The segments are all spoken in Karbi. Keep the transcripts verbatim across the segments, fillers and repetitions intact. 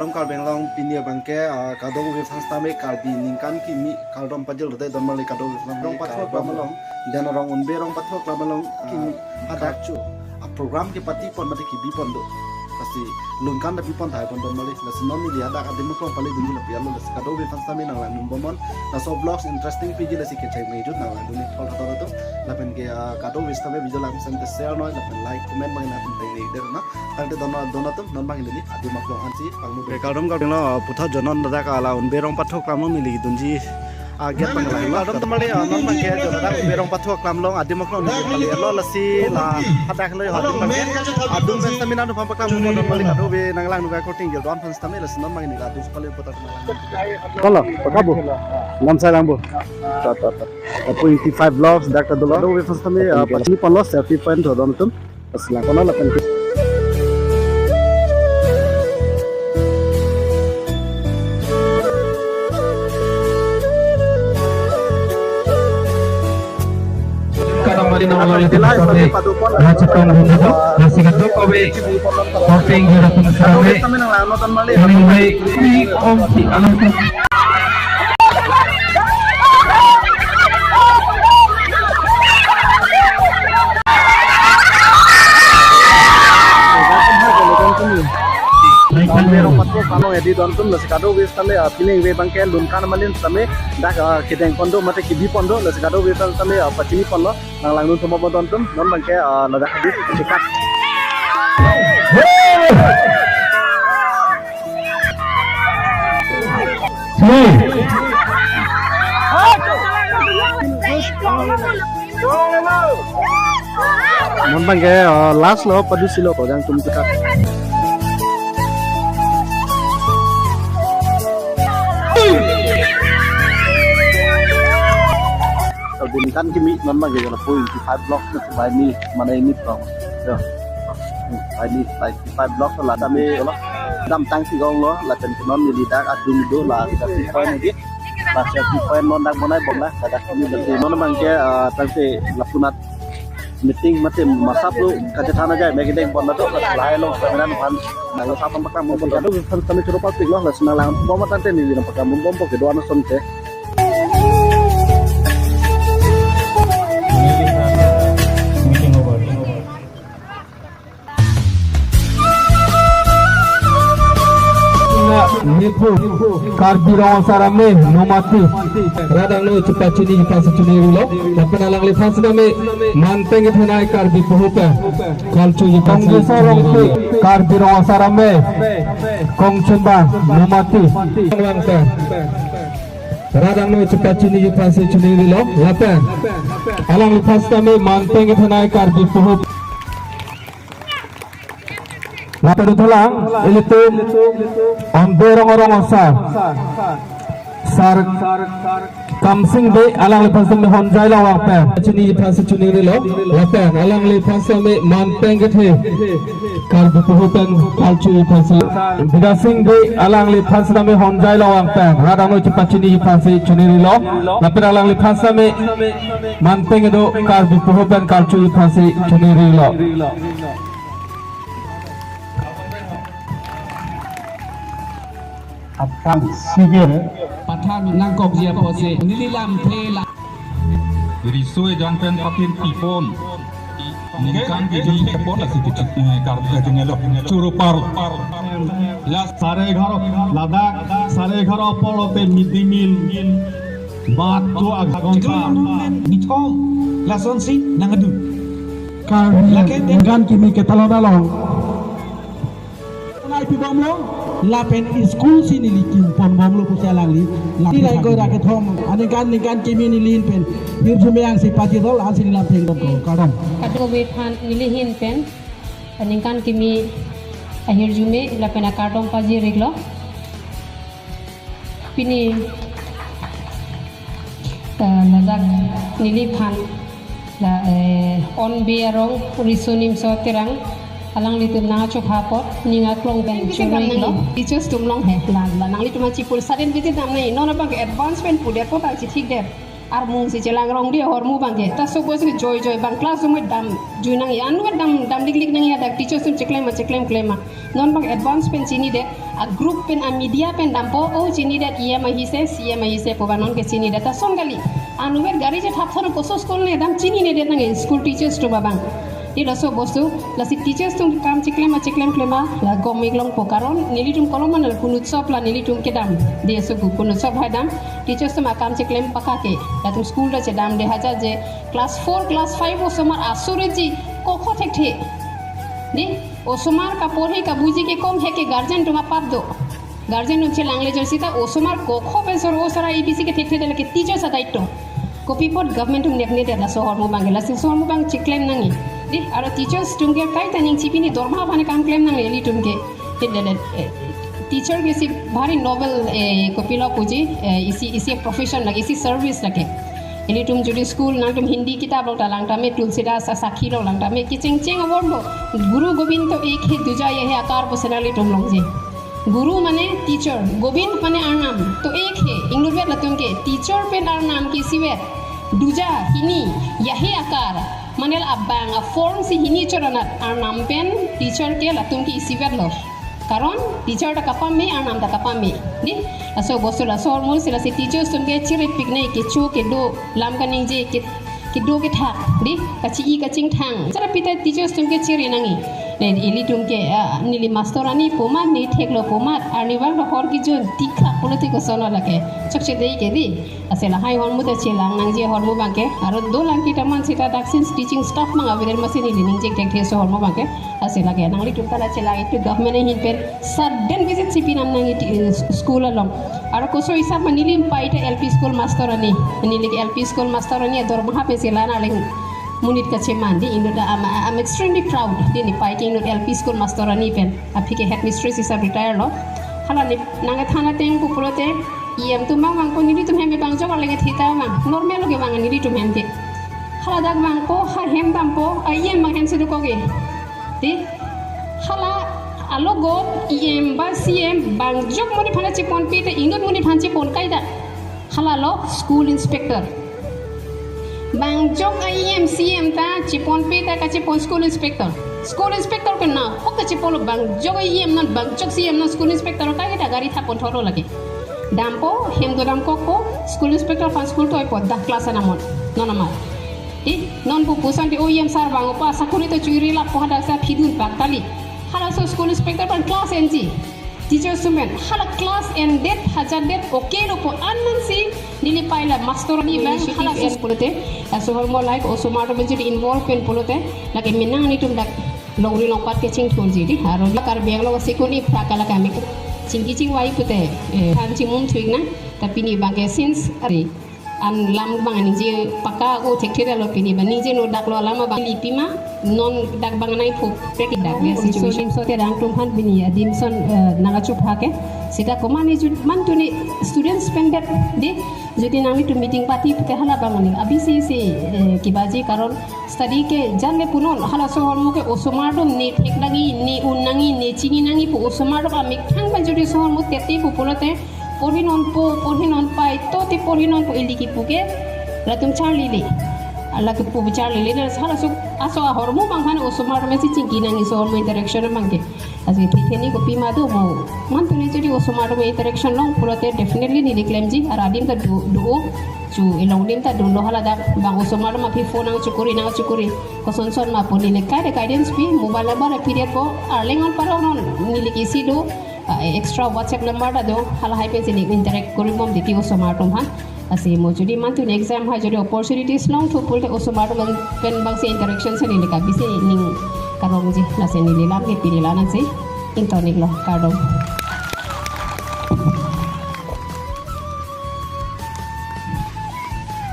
Kardom Karbi Anglong, pini abangke, ah, kadokave aphan sitame Karbi ningkan kimi kardom pajirlo dei, don mali kadokave aphan sitame. Rongpathok Kardom. Klam along, Dena Rong Unbe Rongpathok Klam along, ah, kimi hadak, karcho, ah, program kepatipon mate kebipon do. Lasi lun kan ta pipon tahai pon don mali. Lasi non neli hadak adim aklong pale dunji lapu-an lo, lasi kadokave aphan sitame nanglangdun bomnon. Laso vlogs interesting piji lasi kecheng mejut nanglangdun ni thol thol atum. Lapen ke, ah, kadokave sitame video langsan ke share noi, lapen like, comment bang na tum teng ni der na. Tangte don, don atum, non bang neli adim aklong ansi panglu. Oke, kardom kardom lo, puthot jo non ladak la Unbe Rongpathok Klam along neli dunji, ah, get pang lang lo. Kardom teman-teman, ah, non bang ke jo ladak Unbe Rongpathok Klam along adim aklong neli pale lo, lasi la hadak lo adim bang ke. Adung pen sitame nangtum paklang mo don mali kadokave nanglangdun ka korting jo don aphan sitame, lasi non bang neli adim pale puthot. Kolo, pakabu. Lam sai lang bu. Ta, ta, ta. Apo twenty-five vlogs dak ta dolo. Kadokave aphan sitame, ah, pachini ponlo selfie point to don atum. Pas lang kono lapen. Kadam mari nang alang liphan sitame rachitong dun do, lasi kadokave korting jura pun sitame. Ini mulai ini om si alang. Unbe Rongpathok Klam along edi don atum, lasi kadokave sitame, ah, pining ve bang ke lun kan malin sitame dak, ah, kedeng pon do mate kebi pon do, lasi kadokave sitame, ah, pachini ponlo. Nanglangdun thom bomnon don atum, non bang ke, ah, ladak di chekat. Non bang ke, ah, last lo padu silo ko jang tum chekat. Kadokave ningkan kimi non bang ke jana point five block na bai ni mana ini tong. Ya. Bai ni bai five block la dam e lo. Dam tang si gong lo, lapen non neli dak adung do la kita five point lagi. La five point non dak bonai bom la, dak kami berarti non bang ke, ah, tangte lapunat meeting mate masap lo kachethan ajai, me kedeng pon do, la along seminar aphan nang sap paklang mo. Kadokave aphan sitame choro palpik lo, lasi nanglang bom tangte neli nang paklang bom bom po kedo-an asonte. Nephu, Karbi Rong Asar Amei, Nomati. Rat angno chepachini aphan si chunirilo. Lapen alangliphan sitame Manteng Thenei Karbi Pohopen kalchoji aphan si chunirilo. Karbi Rong Asar Amei, Kongchunbang, Nomati. Rat angno chepachini aphan si chunirilo. Lapen alangliphan sitame Manteng Thenei Karbi Pohopen. Lapen dothulang, ilitum Unbe Rong Rong Asar Sar Kamsing Bey, alangliphan sitame Honjai Lawang pen chini aphan si chunirilo. Lapen alangliphan sitame Manteng Kethe Karbi Pohopen kalchoji aphan si. Bidasing Bey, alangliphan sitame Honjai Lawang pen rat angno chepachini aphan si chunirilo. Lapen alangliphan sitame Manteng Kedo Karbi Pohopen kalchoji aphan si chunirilo. Aphrang sige. Pathan nangkokji apotsi neli lamthe la. Riso ejang pen patin pipon. Ningkan kejui kepon lasi kechik, eh, kar, eh, kejengelo. Choro paro. La sare egharo, ladak sare egharo apor lote mid day meal. Bhat do agonta. Mithom. Lasonsi nangdu. Karbi lake ningkan kimi ketalo dalong. Nai pi bomlo, lapen school si neli kim pon bomlo pusi alangli. Lapen neli nai ko dak kethom, aningkan ningkan kimi neli ahin pen hirjume angsi pajirlo, ansi neli lamthe dun ko, kardom. Kadokave aphan neli ahin pen, aningkan kimi ahirjume, lapen akardom pajir-iklo. Pini, eh, ladak neliphan la, eh, Unbe Arong Riso Nimso Terang alanglitum nangchokha apot ning aklong pen choro-iklo. Teachers atum along he, la, la nanglitum aphan chipul sudden visit damnang, non abang ke advance pen pudet apot ta chithikdet. Armung si chelang rong di ahormu abang ke. Ta sobo si joi joi abang class room dam jui nangji, anu dam, dam lik lik nangji, dak teachers atum cheklem ma, cheklem klem ma. Non abang advance pen chinidet. A group pen, a media pen dampo, o chinidet, E M ahise, C M ahise pu abang non ke chinidet, ta son kali. Anuver gari chethap thon koso school ne dam chininedet nang, school teachers atum abang. Di laso bostu, lasi teachers atum kam chiklem, a chiklem klem a, la gom ik longpo, karon nelitum kolom an la Gun Utsav la nelitum kedam. Di laso Gun Utsav hai dam, teachers atum akam chiklem paka ke. Latum school ta chedamde hajar je, class four, class five osomar asur ji, kokho thekthe. Di, osomar kaporhi kabuji ke kom he ke guardian atum apap do. Guardian atum chelangle jor sita osomar kokho pen sor osomar A B C ke thekthe, lake teachers adaito. Kopi apot government atum neknedet laso ahormu abang ke, lasi laso ahormu abang chiklem nangji. Di, aro teachers atum ke kaita ning chipini dorma aphan kam klem nangle ilitum ke. Di, di, di, eh, teacher ke isi bhari noble, eh, kopilo puji, eh, isi, isi profession lake, isi service lake. Ilitum jodi school nangtum Hindi kitab along ta lang tame, Tulsidas Sakhi along lang tame, kechengcheng award lo. Guru Gobind to ek hai, duja yeh hai aakar pusi nanglitum longji. Guru mane teacher, Gobind mane arnam, to ek hai, inutvet latum ke, teacher pen arnam ke isivet, duja hini, yeh hai aakar, mane la abang a form si hini chot anat, arnam pen teacher ke latum ke isivet lo. Karon teacher ta kapame, arnam ta kapame. Di, laso bostu laso ahormu si lasi teachers atum ke chiripik nangji, kecho kedo, lam kaningje ke, kedo kethak, di, kachi-i kachingthang. Sara pita teachers atum ke chiri nangji. Ne ilitum ke, ah, neli master ani pu amat, ne theklo pu amat, arnivang rohor kejun, tikha pulote koson lake. Chokche dei ke di. Lasi lahai ahormu ta chelang nangji ahormu abang ke. Aro dolang kita man sita dak since teaching staff mang avedetji masi neli ningje thekthe laso ahormu abang ke. Lasi lake nanglitum ta la chelang, itu government ahin pen sudden visit si pinam nangji, eh, school along. Aro koso hisap ma neli pai ta L P school master ani. Neli ke L P school master ani adormaha pen si la nangling monit kacheman di, inut am, I'm extremely proud. Di ne pai ke inut L P school master ani pen. Aphi ke headmistress hisap retire lo. Hala ne nangkethan ateng pu pulote, E M atum abang vangpo, nelitum hem abang jok arleng thita abang. Normal lo kevang nelitum hem ke. Hala dak vangpo, ha hem dampo, a E M abang hem si dokok ke. Di, hala alogot E M ba C M abang jok monit aphan cheponpe te inut monit aphan chepon kaita. Hala lo school inspector. Bang jok a E M C M ta cheponpe ta kachepon school inspector. School inspector ke nahok kachepon lo, bang jok a E M non, bang jok C M non, school inspector kaita gari thap pon thor lo lake. Dampo, hem do damkokpo, school inspector aphan school toipo, dak class anamon, non amar. Di, non pu puson di, o E M sir vang upa sakuri to churi lapo, hadak sa phidun pak kali. Hala laso school inspector aphan class enji. Teachers atum pen, hala class endet, hajar det, okay lo pu an man si, neli pai la master ani abang, initiative hala en pulote, laso ahormu alai osomar atum jodi involve pen pulote, lake menang nelitum dak longri longpat kechingthurji di, aro Karbi Anglong asikun iphra kala kami chingki chingvai pute, eh, than chimum thuik nang, ta pini abang ke since ari an lam abang ningje paka o thekthe lo, pini abang ningje nodak lo, lam abang lipi ma non dak abang nai phu pek dak ya. Oh, situation so nim so te rang tum han pini adim son, eh, nang achup ha ke. Sita komat ne jut man tu ne students pen det de, jodi nanglitum meeting party te hala abang ne abisi si, eh, kibaji, karon study ke jan le punon, hala laso ahormu ke osomar atum ne thek nangji, ne un nangji, ne chini nangji pu osomar atum amethang pen jodi laso ahormu tete pu pulote, porhi nonpo, porhi nonpai, to te porhi nonpo ili kipu ke latum charlile. Ala kipu charlile, na hala laso, laso ahormu abang aphan osomar atum si chingki nangji, laso ahormu interaction abang ke. Lasi thik hini kopi ma do mo. Man tu ne jodi osomar atum interaction long pulote definitely neli klemji, aro adim ta do, do, chu ilong adim ta do lo, hala dak abang osomar atum aphi phone nang chukuri, nang chukuri. Koson son ma pu neli kai de guidance pi, mobile number aphi det po, arleng an paro non, neli ke isi do, ah, extra WhatsApp number ta do, hala hai pen si ne interact kori bom titi osomar atum aphan. Lasi mo jodi man tu ne exam hai jodi opportunities long thu pulote osomar atum pen abang si interaction si neli kabisi ning karongji, lasi neli lam ke pini la-an si ingtonik lo, kardom.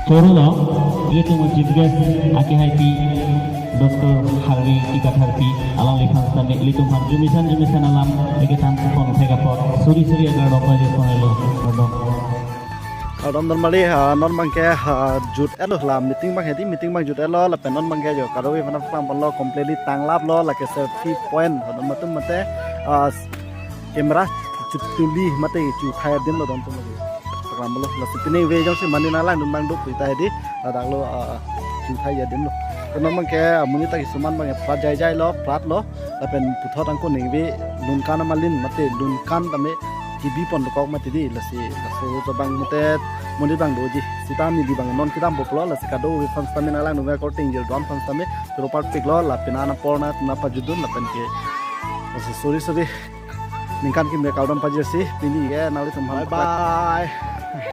Choro lo, ilitum chief guest akehaipi Doctor Harvi Tikatharpi, alangliphan sitame ilitum aphan arjumesan arjumesan alam, eke than pon thek apot, suri suri akardom pajir pon lo, kardom. Kardom normally, ah, non abang ke, ah, jut-et lo la meeting abang hedi, meeting abang jut-et lo, lapen non abang ke jo, kado-i mana pang pon lo, completely tanglap lo, lake selfie point, kardom atum mate, ah, camera chutuli mate chuthai adim lo don tum mate. Program lo, lasi pini ve jongsi mani nanglang dun abang do pu ta hedi, ladak lo, ah, chuthai adim lo. Kono abang ke amonit ta kisuman abang ke prat jaijai lo, prat lo. Lapen puthot angko ningve lunkan amalin mate lunkan tame kibi pon dokok mati di, lasi laso abang mate monit abang doji. Sita neli abang non kedam po pulo, lasi kadokave aphan sitame nanglang nunga korte ingjir do-an aphan sitame turo parpik lo, lapen anapor na na pajutdun lapen ke. Lasi sorry, sorry. Ningkan kimi kardom pajirsi, pini ke nanglitum aphan bye bye.